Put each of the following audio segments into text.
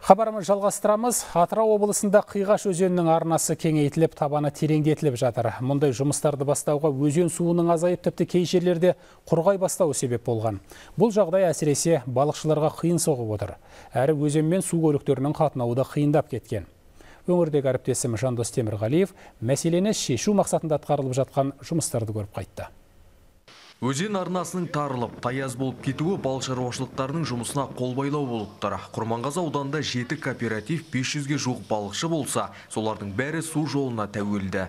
Хабарымыз жалғастырамыз. Атырау облысында Қиғаш өзенінің арнасы кеңейтіліп, табаны тереңдетіліп жатыр. Мұндай жұмыстарды бастауға өзен суының азайып, тіпті кей жерлерде құрғай бастауы себеп болған. Бұл жағдай әсіресе балықшыларға қиын соғып отыр. Әрі өзенмен су көліктерінің қатынауы да қиындап кеткен. Өңірдегі әріптесім Жандос Темірғалиев мәселені шешу мақсатында атқарылып жатқан жұмыстарды көріп қайтты. Өзен арнасының тарылып, таяз болып кетуі балық шаруашылықтарының жұмысына қолбайлау болып тұр. Құрманғазы ауданында 7 кооператив 500-ге жуық балықшы болса, солардың бәрі су жолына тәуелді.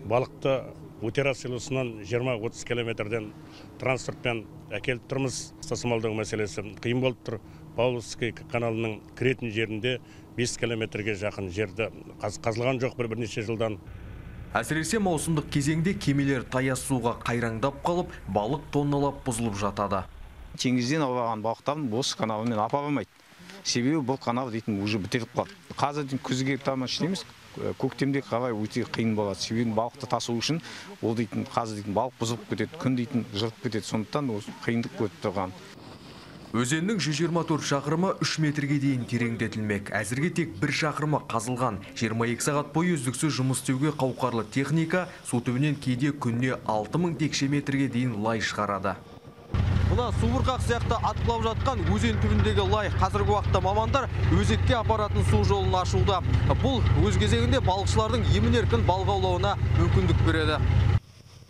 Балықты Утера селосынан 20-30 километрден транспортпен әкеліп тұрмыз. Тасымалдау мәселесі қиын болып тұр. Павловский каналының кіретін жерінде 5 километрге жақын жерді қазылған жоқ бірнеше жылдан. Әсіресе маусымдық кезеңде кемелер таяз суға қайраңдап қалып, балық тонналап бұзылып жатады. Теңізден аулаған балықтарын осы каналмен апара алмайды. Себебі бұл канал дейтін уже бітеліп қалды. Қазір күзге таман іштейміз, көктемде қалай өте қиын болады. Себебі балықты тасу үшін ол дейтін қазір дейтін балық бұзылып кетеді, күн дейтін жырып кетеді. Сондықтан осы қиындық көріп тұрған. Өзеннің 124 шақырымы 3 метрге дейін тереңдетілмек. Әзірге тек 1 шақырымы қазылған. 22 сағат бойы үздіксіз жұмыс істеуге қауқарлы техника су түбінен кейде күніне 6000 текше метрге дейін лай шығарады. Мына субұрқақ сияқты атқылап жатқан өзен түбіндегі лай қазіргі уақытта мамандар өзекке апаратын су жолын ашуда. Бұл өз кезегінде балықшылардың емін-еркін балық аулауына мүмкіндік береді.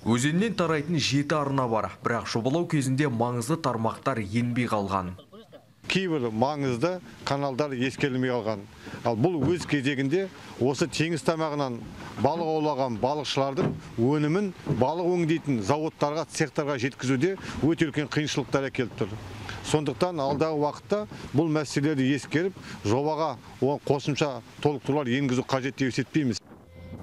Өзеннен тарайтын 7 арна бар, бірақ жобалау кезінде маңызды тармақтар енбей қалған. Кейбір маңызды каналдар ескерілмей қалған. Ал бұл өз кезегінде осы теңіз тамағынан балық аулаған балықшылардың өнімін балық өңдейтін зауыттарға, цехтарға жеткізуде өте үлкен қиыншылықтар әкеліп тұр. Сондықтан алдағы уақытта бұл мәселелерді ескеріп, жобаға қосымша толықтырулар енгізу қажет деп есептейміз.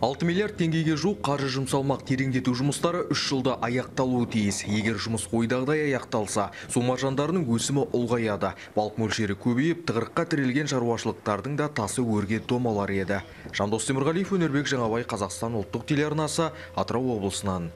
6 миллиард теңгеге жуық қаржы жұмсалмақ тереңдету жұмыстары 3 жылда аяқталуы тиіс. Егер жұмыс ойдағыдай аяқталса, су маржандарының өсімі ұлғаяды. Балық мөлшері көбейіп, тығырыққа тірелген шаруашылықтардың да тасы өрге домалар еді. Жандос Темірғалиев, Өнербек Жаңабай, Қазақстан ұлттық телеарнасы, Атырау облысынан.